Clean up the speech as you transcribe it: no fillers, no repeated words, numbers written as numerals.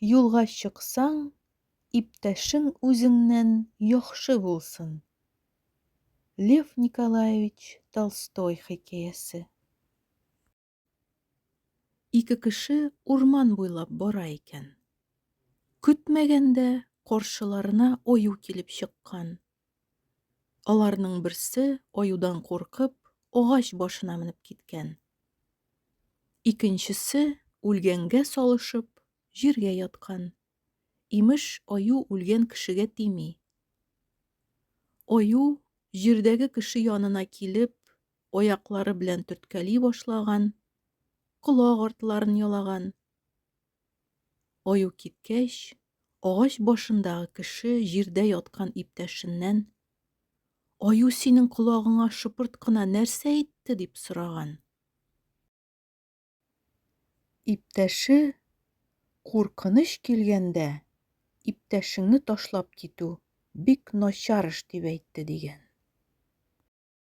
Юлга чыксаң, иптәшең үзеңнән яхшы булсын. Лев Николаевич Толстой хикәясе. Ике кеше урман буйлап бара икән. Көтмәгәндә каршыларына аю килеп чыккан. Аларның берсе, аюдан куркып, агач башына менеп киткән. Икенчесе, үлгәнгә салышып, җиргә яткан. Имеш, аю үлгән кешегә тими. Аю, җирдәге кеше янына килеп, аяклары белән төрткәли башлаган, колак артларын ялаган. Аю киткәч, агач башындагы кеше җирдә яткан иптәшеннән, Аю синең колагыңа шыпырт кына нәрсә әйтте, дип сораган. Иптәше, Куркыныч килгәндә, иптәшеңне ташлап китү бик начар эш, дип әйтте, дигән.